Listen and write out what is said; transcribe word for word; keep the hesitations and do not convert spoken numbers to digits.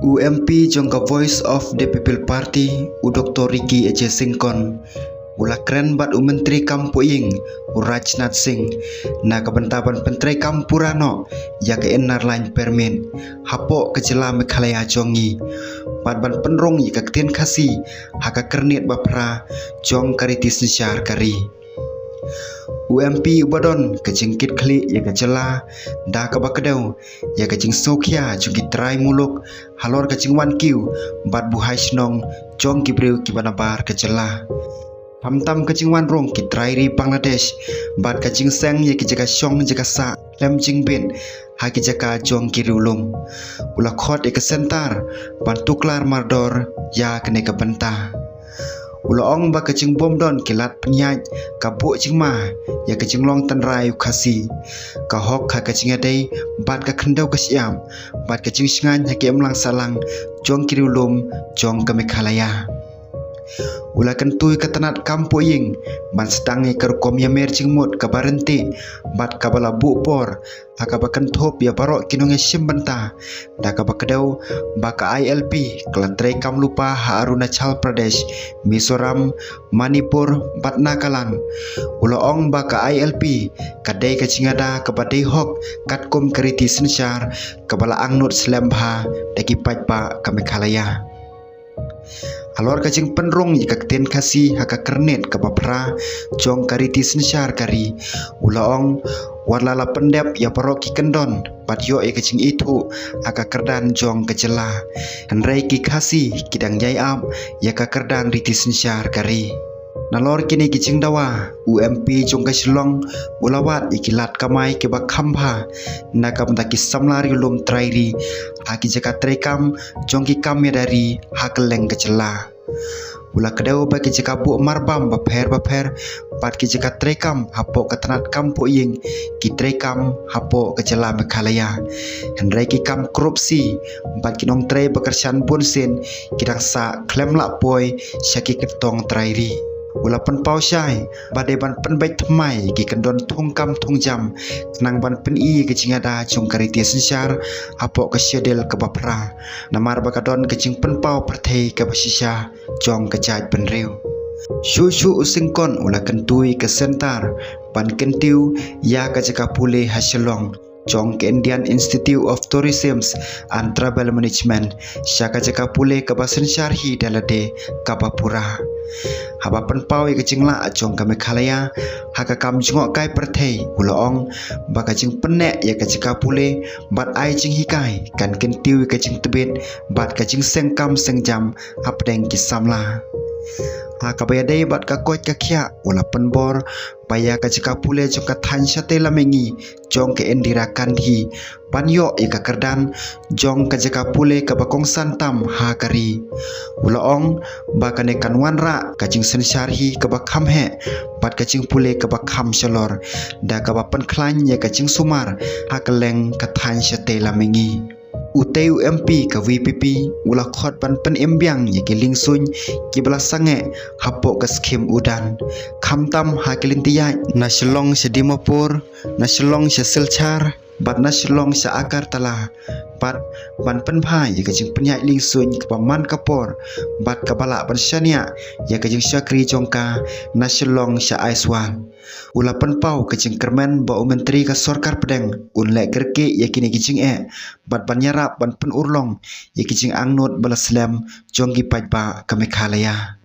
U M P jong ka Voice of the People Party, u Doktor Ricky A J Syngkon, u la kren bad u Myntri Kam Pohïing, u Rajnath Singh, na ka bynta ban pyntreikam pura noh ïa ka Inner Line Permit hapoh ka jylla Meghalaya jong ngi, bad ban pynrung ïa ka ktien Khasi ha ka kyrnit ba phra jong ka riti synshar ka ri. U M P uba don ka jingkitkhlieh ïa ka jylla da kaba kdew ïa ka jingsngewkhia jong ki trai muluk halor ka jingwan kiew bad buhai shnong jong ki briew kiba nabar ka jylla. Khamtam ka jingwan rung ki trai ri Bangladesh bad ka jingseng ïa ki jaka shong jaka sah khlem jingbit ha ki jaka jong ki riewlum. U la khot ïa ka Centre ban tuklar mardor ïa kane ka bynta. U la ong ba ka jingbym don ki lad pynïaid ka buh jingma ïa ka jinglong tynrai u Khasi, ka hok ha ka jingïadei bad ka khyndew ka shyiap, bad ka jingshngaiñ ha ka imlang sahlang jong ki riewlum jong ka Meghalaya. U la kyntu ïa ka tnad Kam Pohïing ban sdang ïa ka rukom ïamer jingmut kaba ryntih bad kaba la buh por ha kaba kynthup ïa baroh ki nongïashim bynta da kaba kdew ba ka I L P ka la treikam lypa ha Arunachal Pradesh, Mizoram, Manipur bad Nagaland. U la ong ba ka I L P ka dei ka jingïada kaba dei hok katkum ka riti synshar kaba la angnud slem bha da ki paidbah ka Meghalaya. Halor ka jingpynrung ïa ka ktien Khasi ha ka kyrnit kaba phra jong ka riti synshar ka ri, u la ong, wat la la pyndep ïa baroh ki kyndon bad ïoh ïa ka jingithuh ha ka kyrdan jong ka jylla, hynrei ki Khasi ki dang ïai ap ïa ka kyrdan riti synshar ka ri. Nalor kine ki jingdawa, u M P jong ka Shillong u la wad ïa ki lad kamai kiba kham bha na ka bynta ki samla riewlum trai ri ha ki jaka treikam jong ki kam ïada ri ha kylleng ka jylla. U la kdew ba ki jaka buh marbam bapher bapher bad ki jaka treikam hapoh ka tnad Kam Pohïing ki treikam hapoh ka jylla Meghalaya, hynrei ki kam korupsi bad ki nongtrei ba kyrshan bunsien ki dang sah khlem lah poi sha ki kyrtong trai ri. U la pynpaw shai ba dei ban pynbeit thymmai ki kyndon thungkam thungjam khnang ban pyni ïa ka jingïada jong ka riti synshar hapoh ka Schedule kaba phra, namar ba ka don ka jingpynpaw pyrthei kaba shisha jong ka jaitbynriew. Shuh shuh u Syngkon u la kyntu ïa ka Centre ban kyntiew ïa ka jaka pule ha Shillong jong ka Indian Institute of Tourism and Travel Management sha ka jaka pule kaba synshar hi da lade kaba pura. Haba pynpaw ïa ka jinglah jong ka Meghalaya ha ka kam jngohkai pyrthei, u la ong ba ka jingpynneh ïa ka jaka pule bad ai jinghikai kan kyntiew ïa ka jingtbit bad ka jingseng kam seng jam hapdeng ki samla. Ha kaba ïadei bad ka koit ka khiah, u la pynbor ba ïa ka jaka pule jong ka thaiñ Shatei Lamingi jong ka Indira Gandhi ban ïoh ïa ka kyrdan jong ka jaka pule kaba kongsan tam ha ka ri. U la ong ba kane kan wanrah ka jingsynshar hi kaba kham heh bad ka jingpule kaba kham shalor, da kaba pynkhlaiñ ïa ka jingsumar ha kylleng ka thaiñ Shatei Lamingi. Utei u M P ka V P P u la khot ban pynim biang ïa ki liengsuiñ kiba la sangeh hapoh ka skhim UDAN, khamtam ha ki lynti ïaid na Shillong sha Dimapur, na Shillong sha Silchar, bad na Shillong sha Agartala, bad ban pynbha ïa ka jingpynïaid liengsuiñ kaba man ka por bad kaba lah ban shaniah ïa ka jingshakri jong ka na Shillong sha Aizawl. U la pynpaw ka jingkyrmen ba u Myntri ka Sorkar Pdeng un leh kyrkieh ïa kine ki jingeh bad ban ïarap ban pynurlong ïa ki jingangnud ba la slem jong ki paidbah ka Meghalaya.